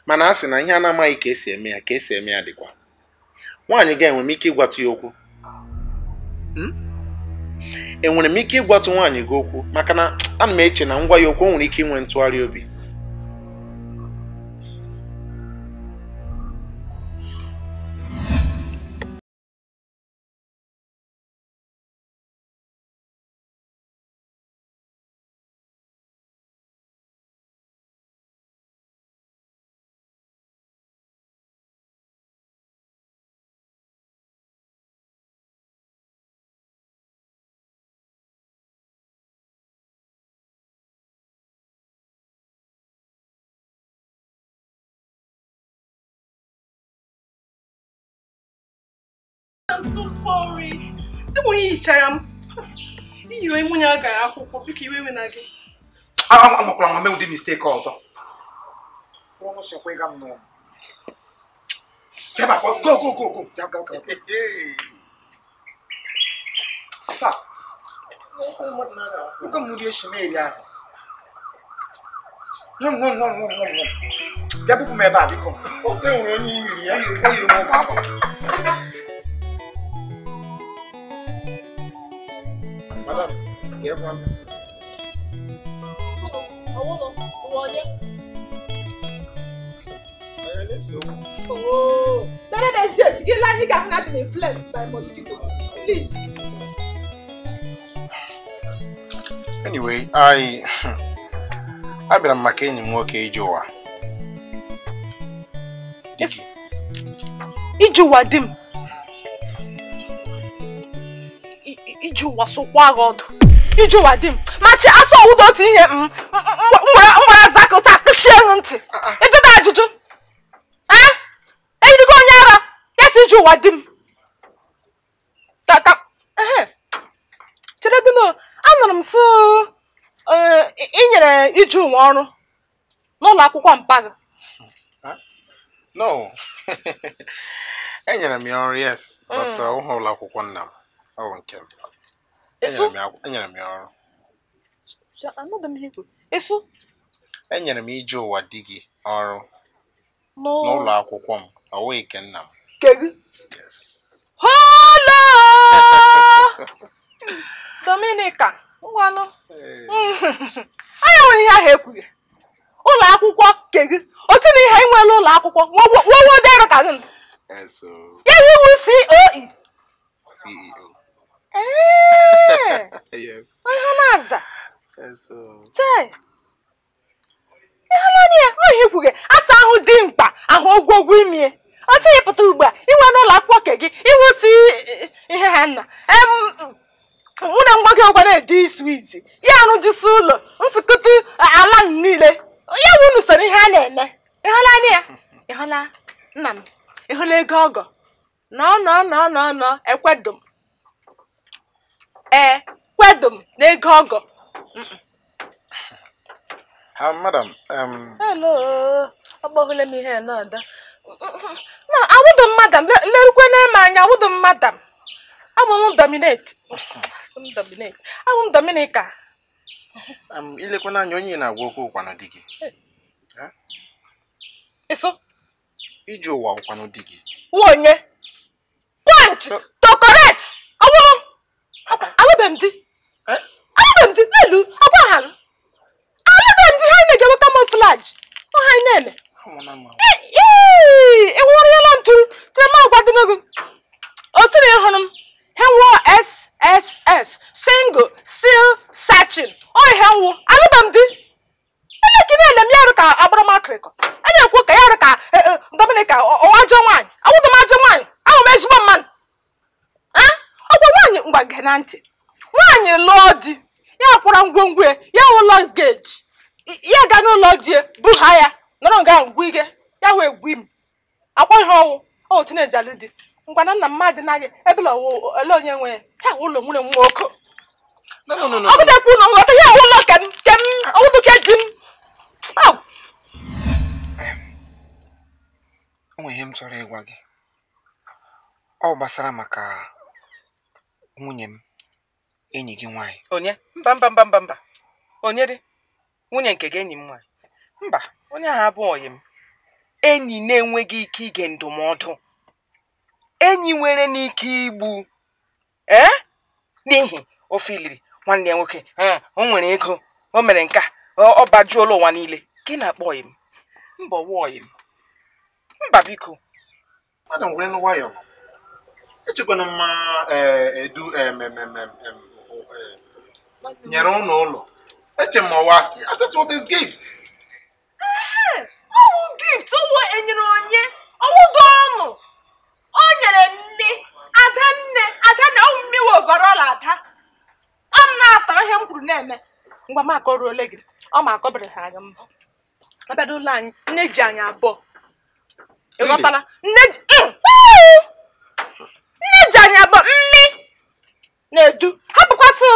Mana a sị na ihe a na-amaghị ka esi eme ya ka esi eme ya dịkwa. Nwaanyị ga-enwe m ike ịgwatụ ya okwu. Enwere m ike ịgwatụ nwaanyị gị okwu maka na ana m eche na ngwa ya okwu o nwere ike inwe ntụgharị obi. I'm so sorry. The way you charam, you ain't when you got a pick you when I get. I'm going to make a mistake also. Go, go, go, go. Go, go. Stop. Look at me, No, no, no, no, no, no. Madam, get one. Oh, better than she get like you got not influenced by mosquito. Please. Anyway, I been a mechanic nwoke Ijuwa. Yes. Ijuwa dim. Ijuwa so kwa God. Ijuwa dim. Machi aso udo ti ihe m nwere zakota kshie ntị. Ejuda ajuju. Eh? Eyigo onye ara. Yes Ijuwa dim. Ta eh. Chere gino anụrụ m so i nyere Ijuwa ọrụ n'ụlọ akwụkwọ mpaghara. No. Enyere m ya ọrụ, yes, but ụlọ akwụkwọ nna m. Oh, nke m. Enyere m ya ọrụ. Enyere m Ijuwa di gị ọrụ n'ụlọ akwụkwọ m, ọ wụghị nke nna m. Nke gị? Yes. Hello! Dominica, ngwanụ. Anyị nwere ihe ahụ ekwughị. Ụlọ akwụkwọ nke gị. Otu na ihe enwela ụlọ akwụkwọ. Nwowo dịrị ka gị. Ya iwu COE. CEO. Eh. Yes. Ihe na-aza. Yes. Chai. Ihe naanị ya, ọ ihe kwughị. Asa ahụ dị mkpa, ahụ ogwogwo imie. Otu ihe pụta ugbu a, inwe n'ụlọ akwụkwọ nke gị, iwu si ihe ha nna. Mụ na nwa gị ọgwa na-ede swizi. Ya arụjụsị ụlọ, nsukọta ala niile. Ya wụ unu soro ihe a na-eme. Ịhụla anya ya? Ịhụla nna m? Ịhụla ego ọgọ? Nọ nọ nọ nọ nọ ekwedom. Ee, kwedom na ego ọgọ. Ha, madam, Hello, ọgbọghọle m ihe na ada. Na awụdụ m madam, lerukwe na-eme anya awụdụ m madam. Abụ m dominate. Asị m dominate. Abụ m Dominica. Ilekwana anya onye na-agwa okwu ụkwanụ di gị. Eso? Ijuwa ụkwanụ di gị. Onye? Point to correct. Ọwụrụ. Alụbe m di. Alụbe m di n'elu agwa ha. Alụbe m di ha na-egewe camouflage. Ọ ha na-eme. Ee, enwere ya ntụrụ. Chere m agwa dị n'ogo. Otu na ịhụrụ m. Henwo SSS single still searching. Ọ ihe nwụ alụbe m di. Elekere ele m ya arụ ka agbara m akịrịkọ. A na-ekwu ka ya arụ ka Dominica ọwa ajọ nwaanyị. Awụdụ m ajọ nwaanyị. Ahụ m ezigbo mmadụ. Ọgwa nwaanyị ngwa gee na ntị. Nwaanyị lụọ di. Ya kwara ngwongwo ya wụlọ geji. Ya ga n'ụlọ di bu ha ya. Nọrọ nga ngwu ige. Ya wee gwu m. Akwa ihe ọwụ. Ọ otu na-eji alụ di. Ngwa na nna mmadụ naghị ebela ele onye nwe ya ụlọ nwere nwa oke. No, no, no. Ọ bụdakwu na nghọta ya ụlọ kem kem ọwụdụ ke di m. O nwere ihe m chọrọ ịgwa gị. Ọ gbasara maka nwunye m, enyi gị nwaanyị. Onye? Mba mba mba mba mba. Onye dị? Nwunye nke gị enyi m nwaanyị. Mba, onye ahụ abụghị m. Enyi na-enweghị ike ige ndụmọdụ. Enyi nwere n'ike igbu. Ee? N'ihi o filiri nwanne ya nwoke, o nwere ego, o mere nke a, ọ bajuola ụwa niile. Gị na-akpọ ọyị m? Mba, ọwụ ọyị m. Mba, biko. Madam, were nwayọọ. Echekwana mma edu nyere ụlọ ụlọ. Eche m ọwa I thought it was his gift. Ọwụ gift, ọwụ enyere onye, ọwụ dị ọnụ. O nyere nne, ada nne, ada na ọwụ mmiwe overall ada. Ọ m na-atọ ihe m kwuru na-eme. Ngwa m akọruole gị, ọ ma akọbere ha anyị mbụ. Abịado ụlọ anyị, nne ji anyị abụọ. Ị ghọtala? Nne ji anyị abụọ, mmi na-edu. Hapụkwasị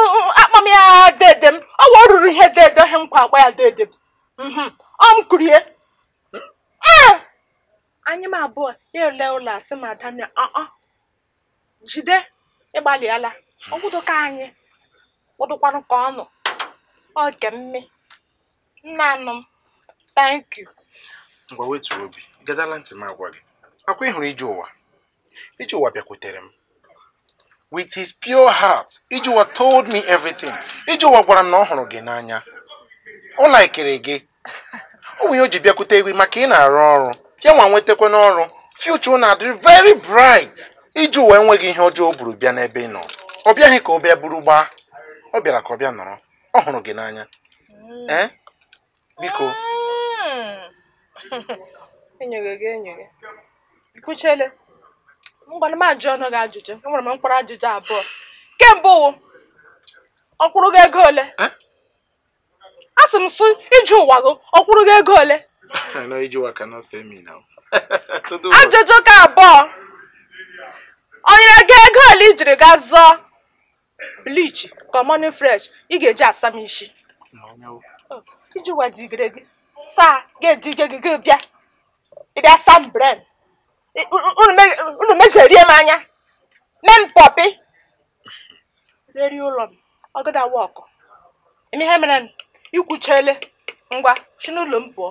akpa m ya dede m. Ọ wụ ruru ihe dede ihe m kwa akpa ya dede m. Ọ m kwurie. Ee! Anyị m abụọ ya ele ụlọ asị m ada nne ọ jide ịgbalịala. Ọgwụdụ ka anyị kwụdụkwanụ ka ọ nọ. Ọ ke mmi. Nna anụ m. Thank you. Ngwa wetuo obi, gadala ntị m agwa gị. Akwa ịhụrụ ije ụwa. Ije ụwa bịakwutere m. With his pure heart, Ijeụwa told me everything. Ijeụwa gwara m na ọ hụrụ gị n'anya. Ọ laikere gị. Ọ bụ ihe o ji bịakwute gị maka ị na-arụ ọrụ. Ya nwa nwetakwa n'ọrụ. Future na-adị very bright. Ijeụwa enweghị ihe ọjọọ o buru bịa n'ebe ị nọ. Ọ bịaghị ka ọ bịa buru gbaa. Ọ bịara ka ọ bịa nọrọ. Ọ hụrụ gị n'anya. Ee? Biko. Enyere gị enyere. Ikwuchele. Ngwanụ m ajụ ọnụ gị ajụjụ. Enwere m mkpụrụ ajụjụ abụọ. Kemgbe ụwụ, ọ kwụrụ gị ego ole? A sị m sị ije ụwa gị, ọ kwụrụ gị ego ole? No, Ijeụwa cannot pay me now. Ajụjụ ka abụọ. O nyere gị ego ole i jiri gaa zụọ bleach ka morning fresh ị ga-eji asa m isi? Ije ụwa digere gị. Saa ga-edige gị gị bịa. Ị bịa sam bren. Unu mejerie m anya. Mee m pọpị. Rerie ụlọ m. Ọgọda wọkụ. Eme ihe mere ikwuchele. Ngwa, si n'ụlọ m pụọ.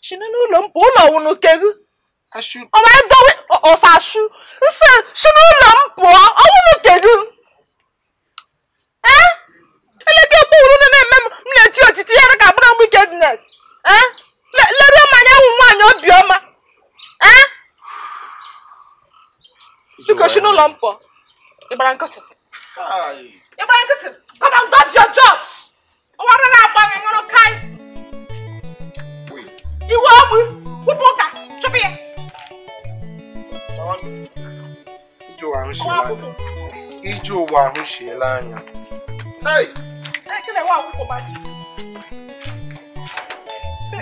Si n'ụlọ m pụọ. Ụlọ wụ nke gị. Ọ ma edowe ọsashu. Nsị si n'ụlọ m pụọ. Ọ wụ nke gị. Ee? Eleke kpụrụ na-eme m na-eti otiti ya ka bụrụ wickedness. Ee? Leruo m anya wụ nwaanyị obiọma. Ee? Biko si n'ụlọ m pụọ. Ị gbara nkịtị. Ị gbara nkịtị. Come and dodge your jobs. Ọwara na-agba gị ṅụrụ kai. Iwe ogbu kwụpụ ụka chụpụ ya. Ije ụwa ahụ shiela anya. Hey!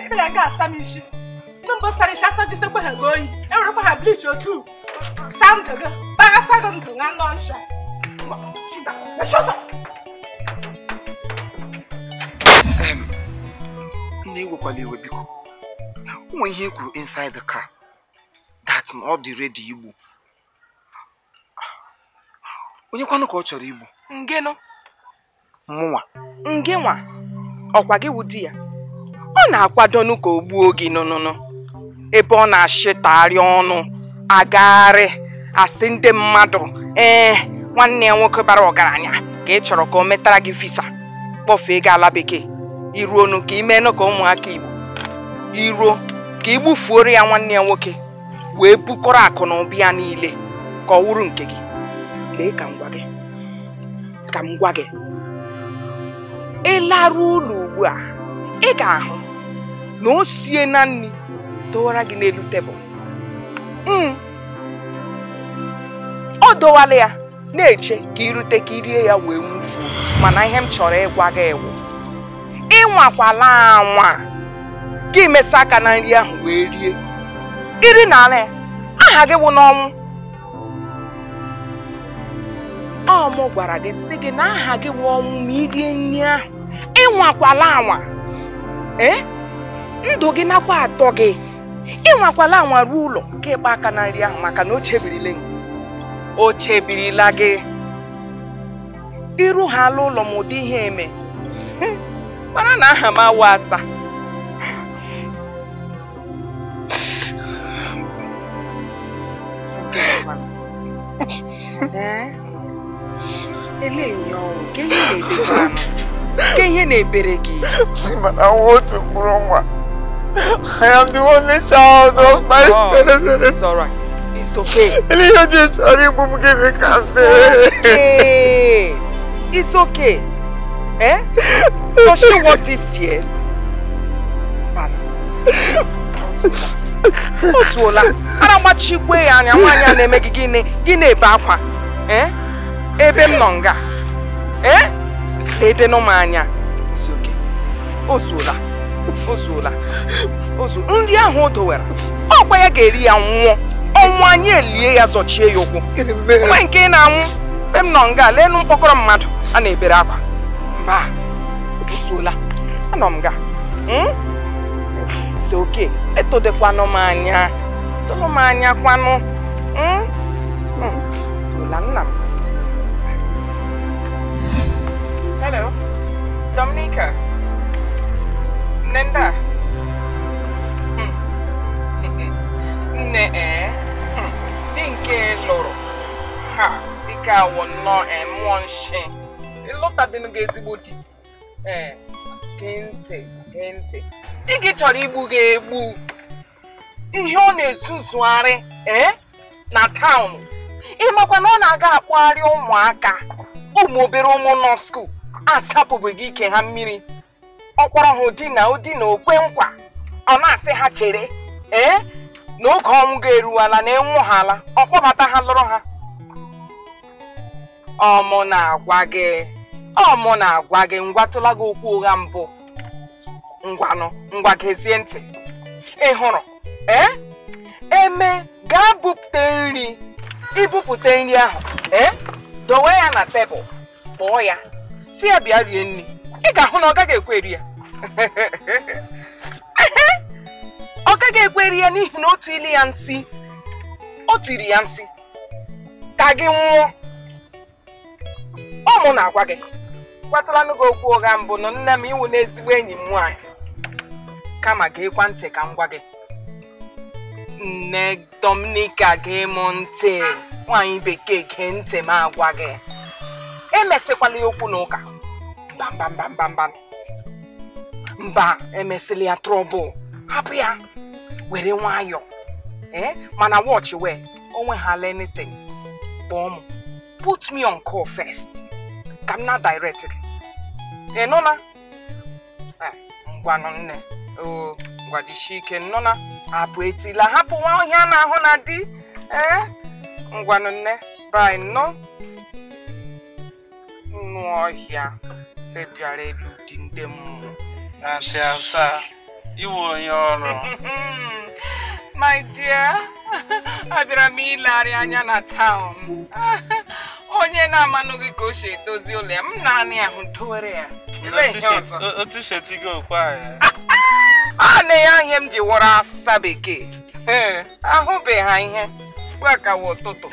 Ebere ga asa m isi. Ndị mbụ sara isi asa jisekwa ha gị oyi. Ewerekwa ha bleach otu. Saa ndụ gị. Baghasa gị ndụ na nọ nsha. Nna ewekwala iwe biko. O nwere ihe e kwuru inside the car that ọ dị ready igbu. Onye kwanụ ka ọ chọrọ igbu? Ngịnụ. Mụnwa. Ngịnwa. Ọkwa gị wụ di ya. Ọ na-akwadonu ka o gbuo gị nụnụnụ. Ebe ọ na-ashịtagharị ọnụ, agagharị, asị ndị mmadụ, ee, nwanne ya nwoke bara ọgaranya ka ị chọrọ ka o metara gị visa, kpọfee gị ala bekee. Iruonu ka imenụ ka ụmụaka Igbo. Iruo ka igbufuoro ya nwanne ya nwoke wee bukọrọ akụ na ụba ya niile ka ọ wụrụ nke gị. Lee ka m gwa gị. Ka m gwa gị. Ị laruo ụlọ ugbu a, ị ga-ahụ na o sie na nri dọwara gị n'elu tebụl. Ọ dọwara ya na-eche ka irute ka irie ya wee nwufuo. Mana ihe m chọrọ ịgwa gị ewu, ịnwakwala anwa gị mesa aka na nri ahụ wee rie. Iri na ala ya, aha gị wụ n'ọnwụ. Ọ mụ gwara gị sị gị na aha gị wụ ọnwụ ma irie nri ahụ. Ịnwakwala anwa. Ee? Ndụ gị nakwa atọ gị. Ịnwakwala anwa ruo ụlọ ka ịkpa aka na nri ahụ maka na o chebirila gị. O chebirila gị. Iru ha ala ụlọ ma ụdị ihe eme. Mara na aha m awụ asa. Ele ihe ọnwụ, ke ihe na-ebekwa anụ? Ke ihe na-ebere gị? Mana otu mkpụrụ nwa. I am the only child of my parents. It's all right. It's okay. Ele ihe ji chọrọ igbu m gịnị ka m mere? Okay. It's okay. Eh? Does she want these tears? Otuola. Ara gbachikwe ya anya nwaanyị a na-eme gị gịnị gị na-ebe akwa. Eh? Ebe m nọ nga. Eh? Ledenụ m anya. It's okay. Ozuola. Ozuola. Ozu. Nri ahụ o dowere. Ọkwa ya ga-eri ya nwụọ. Ọnwụ anyị elie ya zọchie ya ụkwụ. Mgbe nke ị na-anwụ, ebe m nọ nga leenụ mkpọkọrọ mmadụ a na-ebere akwa. Mba. Ozuola. Anọ m nga. It's okay. Etodekwanụ m anya. Tụnụ m anya kwanụ. Ozuola nna m. Hello, Dominica. Nnenda. Nne di nke lụrụ. Ha, dịka awọ nnọọ mmụọ nshi. Ịlụtadịnụ gị ezigbo di. Gee ntị, gee ntị. Di gị chọrọ igbu gị egbu. Ihe ọ na-ezuzugharị na taụn. Ịmakwa na ọ na-aga akpọgharị ụmụaka. Ụmụ obere ụmụ nọ skuul asapụbeghị ike ha mmiri. Ọ kpọrọ ha odina odina okwe nkwa. Ọ na-asị ha chere na oge ọnwụ ga-eruwala na enwụ ha ala. Ọ kpọbata ha lụrụ ha. Ọ mụ na-agwa gị, ọ mụ na-agwa gị, ngwatụla gị okwu ụgha mbụ. Ngwanụ, ngwa gezie ntị. Ị hụrụ eme gaa bupụta nri. Ibupụta nri ahụ dowe ya na tebụl, kpọọ ya, si ya bịa rie nri. Ị ga-ahụ na ọ gaghị ekwe eri ya. Ọ gaghị ekwe eri ya n'ihi na o tiri ya nsị. O tiri ya nsị ka gị nwụọ. Ọ mụ na-agwa gị. Gwatụlanụ gị okwu ụgha mbụ na nne m iwu n'ezigbo enyi m nwaanyị. Kama geekwa ntị ka m gwa gị. Nne Dominica gee m ntị. Nwaanyị bekee gee ntị m agwa gị. Emesikwala ya okwu n'ụka. Mba mba mba mba mba. Mba, emesịla ya trọbụl. Hapụ ya. Were nwayọọ. Mana watch wee onwe ha anything. Kpọọ m. Put me on call first. Ka m na direct gị. Ị nụ na? Ngwanụ nne. O ngwa jisie ike nnụ na. Hapụ etila, hapụ nwa ọhịa na-ahụ na di. Ngwanụ nne. Bye nnụ. Nnụ ọhịa bịara elu dị ndị mmụọ. Aunty Asa, iwu onye ọrụ. My dear, abịara m ilegharị anya na taụn. Onye na-amanụghị ka o si edozi ụlọ ya, m naanị ahụ dowere ya. Otu shetigo okwa ya. A na ya ihe m ji wọrọ asa bekee. Ahụbeghị ha ihe. Ugbu a ka wụ ụtụtụ.